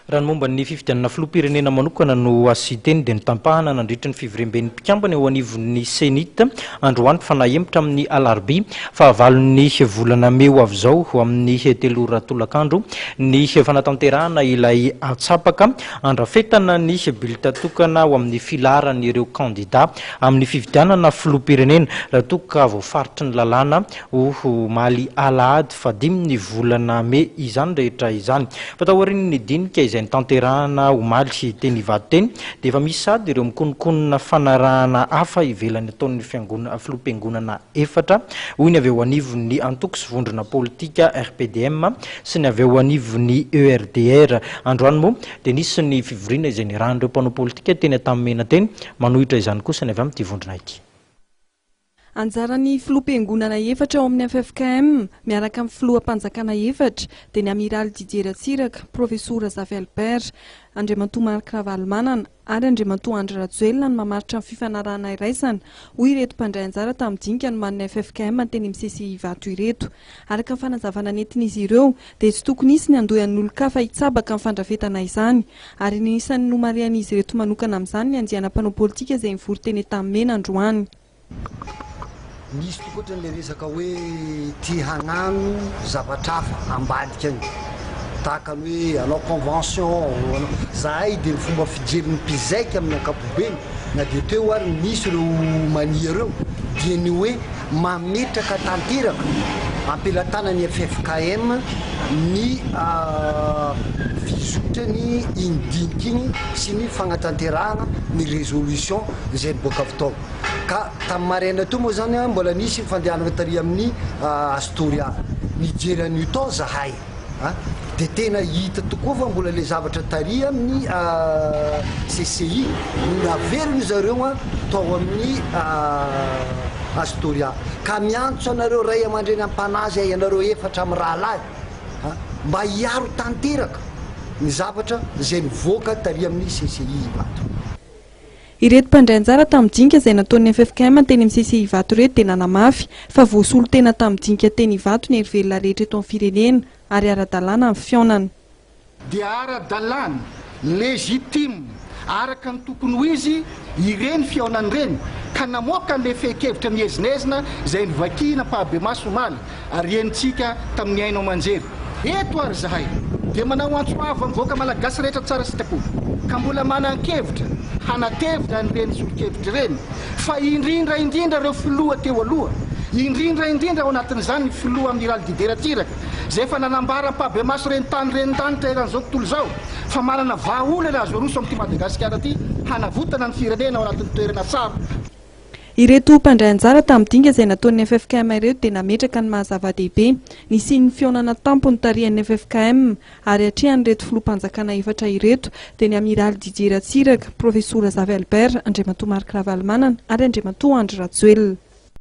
Raha ny momba ny fifidianana filoham-pirenena manokana no asian-teny dia notampahana nandritra ny fivoriamben'ny mpikambana eo anivon'ny Cenit androany fa nahemotra amin'ny alarobia fahavalon'ny volana mey ho avy izao amin'ny 3 ora tolakandro ny fanatanterahana ilay antsapaka andrafetana ny bulletin tokana ho amin'ny filaharan'ireo kandida amin'ny fifidianana filoham-pirenena raha toa ka voafaritry ny lalàna Ho omaly alahady fahadimy ny volana mey izany rehetra izany. Fa taorian'ny dinika izay notanterahana omaly teny Ivato teny dia efa misy sahady ireo mikononkonona fanarahana hafa ivelan'ny ataon'ny fiangona filoham-piangonana efatra, hoy ny avy eo anivon'ny antoko sy vondrona politika RPDM sy ny avy eo anivon'ny ERDR. Androany moa dia nisy ny fivoriana izay niarahan'ireo mpanao politika teny Antanimena teny. Manohitra izany kosa ny avy amin'ity vondrona ity. Anjaran'ny filoham-piangonana efatra ao amin'ny ffkm miaraka amin'ny filoham-panjakana efatra dia ny Amiraly Didier Ratsiraka, Profesora Zafy Albert, Andriamatoa Marc Ravalomanana ary Andriamatoa Andry Rajoelina no mamaritra ny fifanarahana iraisana, hoy ireto mpandray anjara tamin'ny dinika nomanin'ny ffkm teny amin'ny CCI Ivato ireto. Araka ny fanazavana nentin'izy ireo dia tsy tokony hisy ny handohy an'olon-kafa hitsabaka amin'ny fandrafetana izany ary ny isan'ny nomarihan'izy ireto manokana amin'izany ny andiana mpanao politika izay nivory teny Antanimena androany. Misy tokoa ohatran'ilay resaka hoe te hagnano zavatra hafa ambadika agny, tahaka ny hoe hanao convention, hanao, zahay dia ny fomba fijerin'ny mpizaika amin'ny ankapobeny na dia teo ary ny nisy ireo mania ireo dia ny hoe mametraka tanteraka am-pelatanan'ny ffkm ny fizotrany iny dinika iny sy ny fagnatanterahana ny résolution izay niboaka avy tao. Ka tamin'ny maraina teo moa zany mbola nisy fandehanana tary amin'ny Astoria. Nijery an'io tao zahay a! Dia tena hita tokoa fa mbola ilay zavatra tary amin'ny CCI no naverin zareo tao amin'ny Astoria. Ka miantso anareo ray aman-dreny am-panahy zay ianareo efatra mirahalahy a! Mba hiaro tanteraka ny zavatra izay nivoaka tary amin'ny CCI Ivato. Ireto mpandray anjara tamin'ny dinika izay nataon'ny ffkm teny amin'ny CCI Ivato ireto dia nanamafy fa voasolo tena tamin'ny dinika teny Ivato ny herivelona rehetra eto amin'ny firenena ary ara-dalàna ny fihaonana. Dia ara-dalàna, légitime, araka ny tokony ho izy ireny fihaonana ireny ka namoaka an'ilay fehin-kevitra miezinezina izay novakiana ampahibemaso omaly ary henontsika tamin'ny haino aman-jery. Eto ary izahay dia manao antso avo amin'ny vahoaka malagasy rehetra tsara sitrapo ka mbola manan-kevitra hanatevina an'ireny solo-kevitra ireny fa indrindra indrindra ireo filoha teo aloha, indrindra indrindra ao anatin'izany ny filoha Amiraly Didier Ratsiraka izay efa nanambara ampahibemaso ireny tany ireny lanitra eran'izao tontolo izao fa manana vahaolana azo aroso amin'ity Madagasikara ity hanavotana ny firenena ao anatin'ny toerana sarotra. Ireto mpandray anjara tamin'ny dinga izay nataon'ny ffkm ireto dia nametraka ny maha zava-dehibe nisian'ny fihaonana tampony tarihan'ny ffkm ary atrehan'ireto filoham-panjakana efatra ireto dia ny Amiraly Didier Ratsiraka, Profesora Zafy Albert, Andriamatoa Marc Ravalomanana ary Andriamatoa Andry Rajoelina.